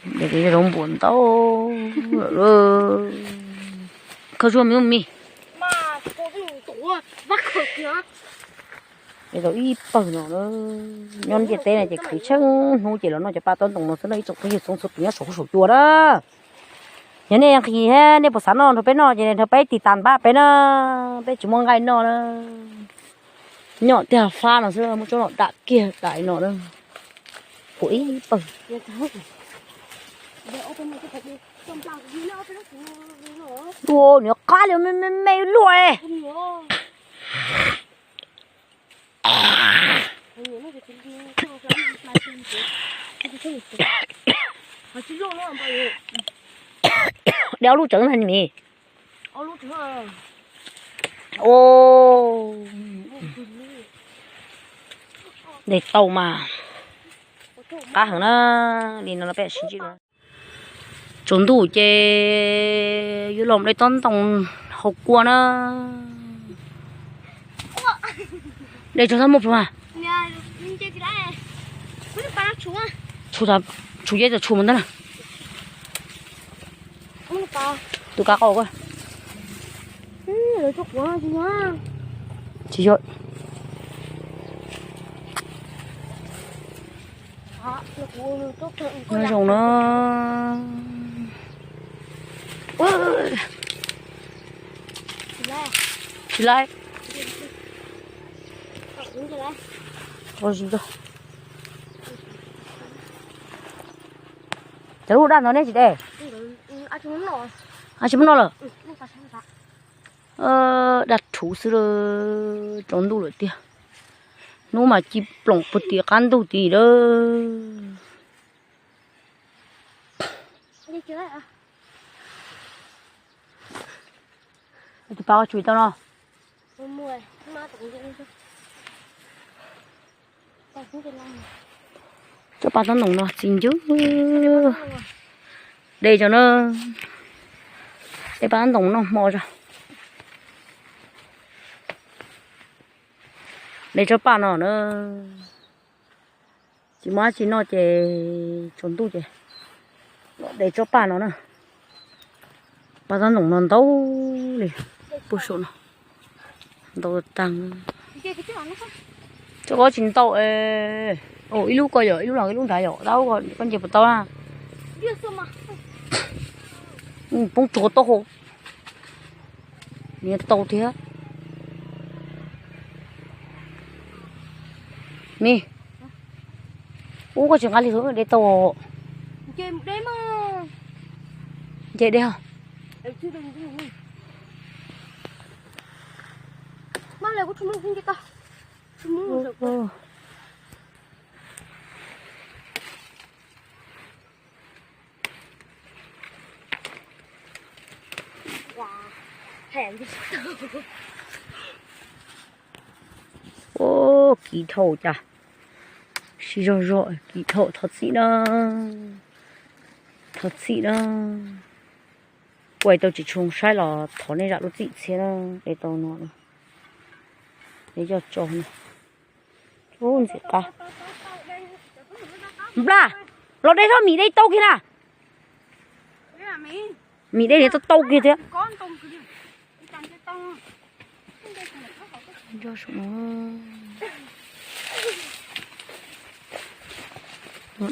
Zoov npuas ntau lawm. Khaws zuag me ub me. Es tau ib pawg no, nyob ntiaj teb no ces khwv tsheej hnub ces los noj cov paj tob ntoos no xwb no ib tsoom phooj ywg txhua tus nyob saum huab saum cua na. Yog nej nqhis thiab nej puas xav noj nrog peb noj ces nrog peb tiv tas npab peb na, peb tsis muaj nqaij noj na. Nyob tiag fab no xwb muab tsob no dam kiag dam no na. Puas ib pawg. Ua niam qab li me me luaj. De ob lub tsev na ni. De tau mas qab heev na. Li no peb sib ntsib. Tsaus ntuj ces yuav los de tob ntoos haus kua na. De tso thab muaj plua. Tsum, tsum ces tsum mus ntawd na. Tus kab qau. Tsis yog. Nyob zoo na. Tsis laib. Cov lub daj ntawd neb tsis de? Tsis muab noj lawm. Daj rhuv xwb, tsaus ntuj lawm tiag. Hnub mas ci ploom puag tim qab ntug tid lawm. Tus pas tsum tau no. Tsob paj tob ntoos no txi ncw. De tso na. De paj tob ntoos noj hmo tso. De tsob paj no na. Tsis muaj dab tsi noj ces tsaus ntuj ces de tsob paj no na. Paj tob ntoos no ntau li, puag saum no ntau tag. Tsob ko tsis ntau. Ib lub ko yog ib lub no ib lub nrad yog tab koj nce puas tau na. Poob rua taub hau. Nws tau thiab. Ni. Ub, koj tsis nqa hli xwb de tau. Nce de. Ua, kiv dhau cas, sib zog zog kiv dhau, thov txim na, thov txim na. Ua tau tsis tshua saib los thov nej zam lub txim thiab na, de tau no, de coj tso no. Ub, ntxim qab. Nplas, los de tsob mis de tau kiag na. Mis de tau tau kiag thiab.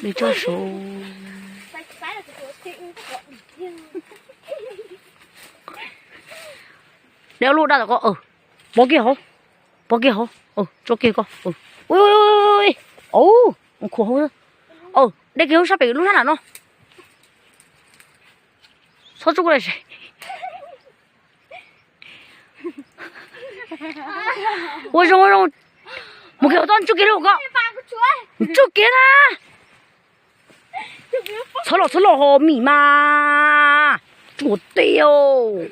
De tso saud. De ob lub daj tom ko, pov kiag hauv, pov kiag hauv, tso kiag ko. Ui, khuam hauv. De kiag hauv sab pem lub hnab nram no. Txhob tsuj kuv lawm. Ua zoo, ua zoo. Mus kiag hauv toj, tsuj kiag lub ko. Tsuj kiag na. Txhob los, txhob los ho mis mas. Tsuj tiag.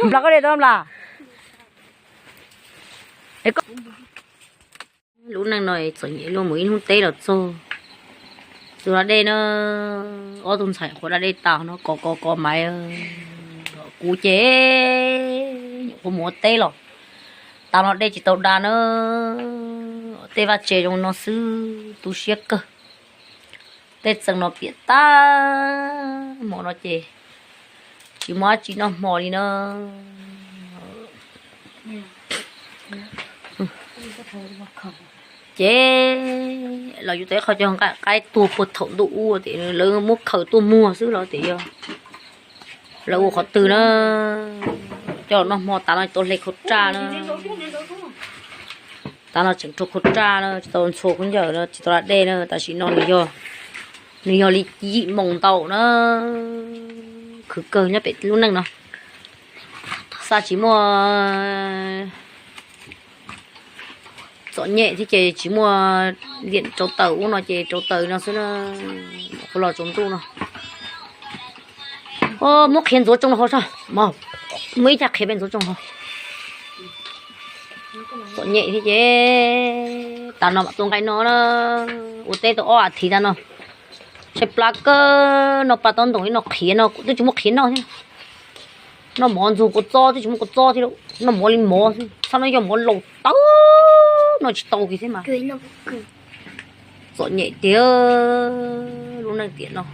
Nplas, koj de tau nplas. Lub neej no txom nyem luaj, mus ib hnub teb los txog. Txus da dej na, ob tug ntxhais qhuav da dej tas no, kov kov kov mas kuv ces nyuam qhuav mus ua teb los, tas no dej tsis tau da na. Tej vaj tse zoo no xwb tu siab kawg. Tej txee no piam tag hmo no ces tsis muaj dab tsi noj hmo li na. Ces los yuav tau ib qho cov nqaij qaib tuag puag thaum ntuj ub tias lawv muab khaws tuaj muag xwb los tias yog lawv ua qhov twg na. Coj los noj hmo tas no tau hle khau raj na. Tav no tseem rau khau raj na, tsis tau ntxhua khaub ncaws na, tsis tau da dej na, tam sim no nws yog, nws yog li yim moos ntau na. Khwv kawg nyob pem lub neej no. Xav tsis muaj txom nyem thiab ces tsis muaj diam rau taws ub no ces rau taws no xwb na. Kuv los tsaus ntuj no. Muab qhiav ntxuav tsoo hauv sab, muab ib cag qhiav pem ntxuav tsoo hauv. Txom nyem thiab ces tas no mam tua nqaij no na. Ua teb tau ob as thiv tas no. Tshaib plab kawg, noj paj taub ntoos ib no qhiav no twb tsis muaj qhiav noj thiab. Noj mov ntxuag kua txob twb tsis muaj kua txob thiab, noj mov li mov xwb, txhob noj yog mov laus tawv no tsis tau kiag thiab mas. Txom nyem tiag lub neej tiam no.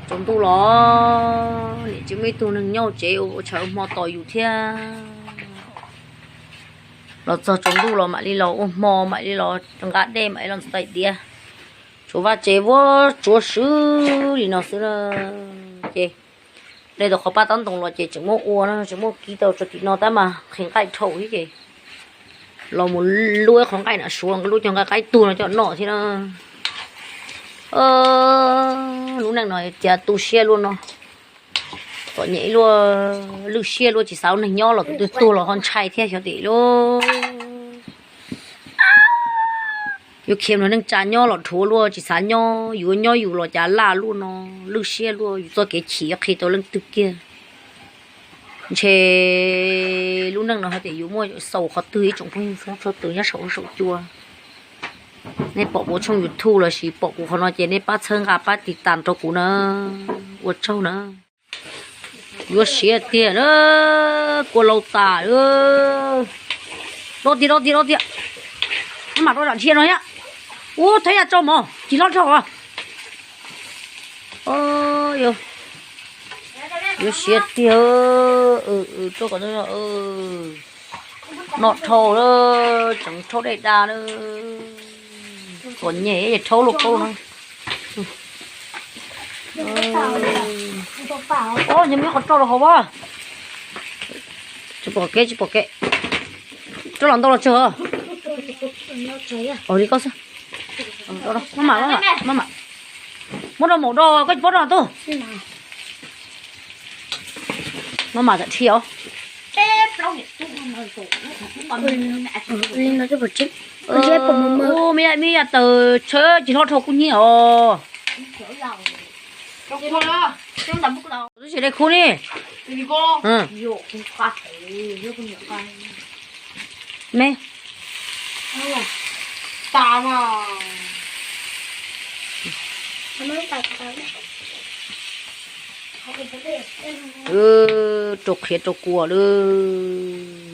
Tsaus ntuj los niam tsis muaj ib tug neeg nyob hauv tsev ua tshav ua hmo tos yus thiab. Los txog tsaus ntuj los mam li los ua hmo, mam li los nqa dej, mam li los ntxuav tais diav. Tshuav vaj tsev vuab tsuav swb li no xwb na. Ces de tau qhov paj taub ntoos los ces tseem muab ua no, tseem muab kib tau tso tim no tab mas qhia nqaij dhau thiab ces los mus lub qhov nqaij na, suav lub cov nqaij qaib tuag no coj noj thiab na. Lub neej no tias tu siab luaj no. Txom nyem luaj, lwj siab luaj, tsis xav ua neeg nyob los tus twg tuag los ho ntshai thiab xyov tim lub. Yuav khiav nrog neej tsa nyob los dhuav luaj, tsis xav nyob, yuav nyob yus los cas laj luaj no, lwj siab luaj, yus txoj kev chim yuav qhia tau leej twg kiag. Ntshe lub neej no hais tias yuav muaj xaus qhov twg ib tsoom phooj ywg txhua tus nyob saum huab saum cua. Nej pom kuv tshooj YouTube lossis pom kuv qhov no ces nej pab txhawb nqa pab tiv tas rau kuv na. Ua tsaug na. Yuav siav tiag na, kua laus tas. Rau tiag, rau tiag, rau tiag. Maj mam rau zam dhia no thiab. Ub, thab yaj tsau mov tsis hlob dhau os. Yuav siav tiag. Rau kom noj dhau lawm, tseem rhaub dej da lawm. Txom nyem es rhaub luaj paub no. Ob, nyob muab qhov roj rau hauv as. Tsis pom kev, tsis pom kev. Roj los ntau los tsawg os. Ua li koj xwb. Maj mam, maj mam, maj mam. Muab rau maum do, koj tsis paub rau tuj. Maj mam tam dhia os. Ub, me yaj, me yaj taws tshawb tsis hlob dhau kub hnyiab os. Twb tsis dai khub ni. Me. Rau qhiav rau kua lawm.